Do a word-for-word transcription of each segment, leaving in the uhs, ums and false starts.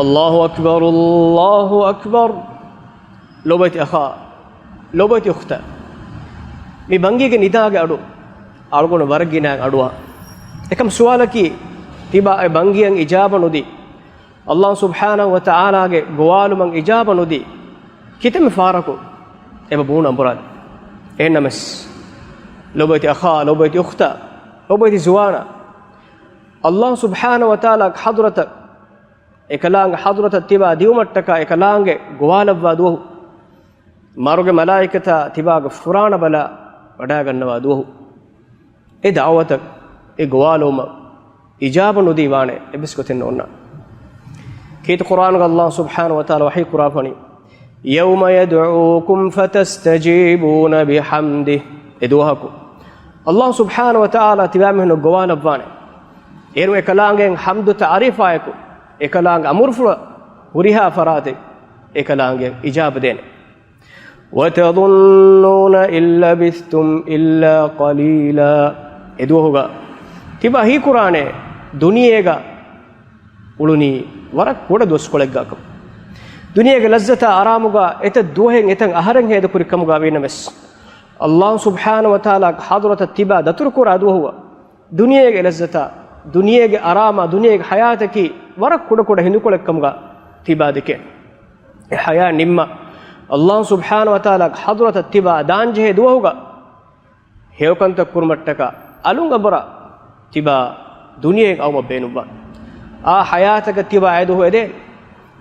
الله أكبر، الله أكبر. ލޯބިވެތި އަޚާ، ލޯބިވެތި އުޚްތާ، މި ބަންގީގެ ނިދާގެ އަޑު އަޅުގަނޑު ވަރަށް ގިނައިން އަޑުއަހާ. އެކަމް ސުވާލަކީ، ތިބާ އެ ބަންގިއަށް އިޖާބަ ނުދީ، ﷲ ސުބްޙާނަހޫ ވަތަޢާލާގެ ގޮވާލުމަށް އިޖާބަ ނުދީ، ކިތަންމެ ފަހަރަކު އެބަ ބޫނު އަނބުރާލި. އެހެންނަމަވެސް، ލޯބިވެތި އަޚާ، ލޯބިވެތި އުޚްތާ، ލޯބިވެތި ޒުވާނާ، ﷲ ސުބްޙާނަހޫ ވަތަޢާލާގެ ޙަޟްރަތަށް އެކަލާނގެ ޙަޟްރަތަށް ތިބާ ދިއުމަށްޓަކާ އެކަލާނގެ ގޮވާލައްވާ ދުވަހު، މަރުގެ މަލާއިކަތާ ތިބާގެ ފުރާނަ ބަލާ ވަޑާގަންނަވާ ދުވަހު، އެ ދަޢުވަތަށް، އެ ގޮވާލުމަށް އިޖާބަ ނުދީ ވާނެ އެއްވެސް ގޮތެއް ނޯންނާނެ. ކީރިތި ޤުރްއާނުގަ ﷲ ސުބްޙާނަހޫ ވަތަޢާލާ ވަޙީ ކުރާފަނީ، يَوْمَ يَدْعُوكُمْ فَتَسْتَجِيبُونَ بِحَمْدِهِ. އެ ދުވަހަކު ﷲ ސުބްޙާނަހޫ ވަތަޢާލާ ތިބާމީހުންނަށް ގޮވާލައްވާނެ. އޭރު އެކަލާނގެ ޙަމްދު ތަޢުރީފާއެކު، އެކަލާނގެ އަމުރުފުޅަށް ހުރިހާ ފަރާތެއް އެކަލާނގެ އިޖާބަ ދޭނެ. وَتَظُنُّونَ إِن لَّبِثْتُمْ إِلَّا قَلِيلًا. އެ ދުވަހުގަ ތިބާ ހީކުރާނެ ދުނިޔޭގަ އުޅުނީ ވަރަށް ކުޑަ ދުވަސްކޮޅެއްގަކަން. ދުނިޔޭގެ ލައްޒަތާ އަރާމުގަ އެތައް ދުވަހެއް އެތައް އަހަރެއް ހޭދަކުރި ކަމުގަ ވީނަމަވެސް، ﷲ ސުބްޙާނަހޫ ވަތަޢާލާގެ ޙަޟްރަތަށް ތިބާ ދަތުރުކުރާ ދުވަހުގަ، ދުނިޔޭގެ ލައްޒަތާ، ދުނިޔޭގެ އަރާމާ، ދުނިޔޭގެ ޙަޔާތަކީ ވަރަށް ކުޑަކުޑަ ހިނދުކޮޅެއްކަމުގަ ތިބާ ދެކޭ. އެ ޙަޔާތް ނިންމާ، ﷲ ސުބްޙާނަހޫ ވަތަޢާލާގެ ޙަޟްރަތަށް ތިބާ ދާންޖެހޭ ދުވަހުގަ، ހެޔޮކަންތައް ކުރުމަށްޓަކާ އަލުން އަނބުރާ ތިބާ ދުނިޔެއިން އައުމަށް ބޭނުންވާނެ. އާ ޙަޔާތަކަށް ތިބާ އެދުވަހު އެދޭނެ.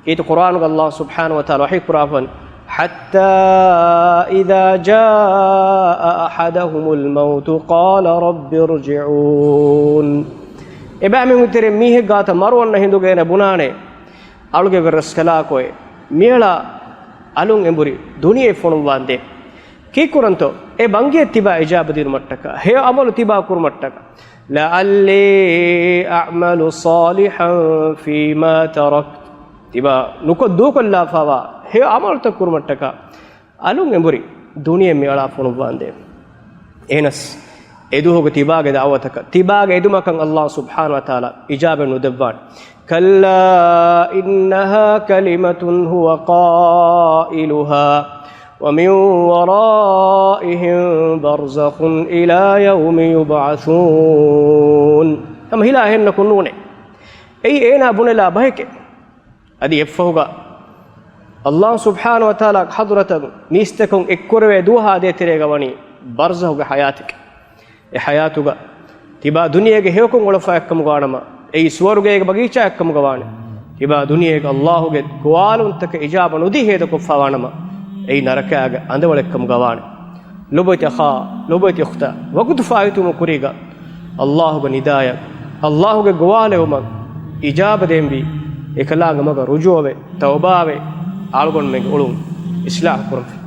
ކީރިތި ޤުރްއާނުގަ ﷲ ސުބްޙާނަހޫ ވަތަޢާލާ ވަޙީ ކުރާފަން، حَتَّىٰ إِذَا جَاءَ أَحَدَهُمُ الْمَوْتُ قَالَ رَبِّ ارْجِعُونِ. އެބައިމީހުންގެ ތެރެއިން މީހެއް ގާތަށް މަރު އޮންނަ ހިނދުގައި ބުނާނެ، އަޅުގެ ވެރިރަސްކަލާކޮއެ، މިއަޅާ އަލުން އެނބުރި ދުނިޔެ ފޮނުއްވާނދޭ. ކީއްކުރަންތޯ؟ އެ ބަންގިއަށް ތިބާ އިޖާބަ ދިނުމަށްޓަކާ، ހެޔޮ ޢަމަލު ތިބާ ކުރުމަށްޓަކާ. لَعَلِّي أَعْمَلُ صَالِحًا فِيمَا تَرَكْتُ. ތިބާ ނުކޮށް ދޫކޮށްލާފަވާ ހެޔޮ ޢަމަލުތައް ކުރުމަށްޓަކާ، އަލުން އެނބުރި ދުނިޔެ މިއަޅާ ފޮނުއްވާނދޭ. އެހެނަސް، އެދުވަހުގެ ތިބާގެ ދަޢުވަތަކަށް، ތިބާގެ އެދުމަކަށް ﷲ ސުބްޙާނަހޫ ވަތަޢާލާ އިޖާބަ ނުދެއްވާނެ. كَلَّا إِنَّهَا كَلِمَةٌ هُوَ قَائِلُهَا وَمِن وَرَائِهِم بَرْزَخٌ إِلَىٰ يَوْمِ يُبْعَثُونَ. ހަމަ ހިލާ އެހެންނަކު ނޫނޭ. އެއީ އޭނާ ބުނެލާ ބަހެކޭ. އަދި އެއްފަހުގަ ﷲ ސުބްޙާނަހޫ ވަތަޢާލާގެ ޙަޟްރަތަށް މީސްތަކުން އެއްކުރެވޭ ދުވަހާ ދޭތެރޭގަ ވަނީ ބަރްޒަޚުގެ ޙަޔާތެކޭ. އެ ޙަޔާތުގަ ތިބާ ދުނިޔޭގެ ހެޔޮކޮށް އުޅެފައި އެއްކަމުގަ ވާނަމަ، އެއީ ސުވަރުގޭގެ ބަގީޗާ އެއްކަމުގަ ވާނެ. ތިބާ ދުނިޔޭގަ ﷲގެ ގޮވާލުންތަކަށް އިޖާބަ ނުދީ ހޭދަކޮށްފަ ވާނަމަ، އެއީ ނަރަކައިގެ އަނދަވަޅެއްކަމުގަ ވާނެ. ލޮބުވެތި އަޚާ، ލޮބުވެތި އުޚްތާ، ވަގުތު ފާއިތުވުމުގެ ކުރީގަ ﷲގެ ނިދާޔަށް، ﷲގެ ގޮވާލެވުމަށް އިޖާބަ ދޭންވީ، އެކަލާނގެ މަގަށް ރުޖޫޢަވެ، ތައުބާވެ، އަޅުގަނޑުމެންގެ އުޅުން އިޞްލާޙު ކުރަންފި.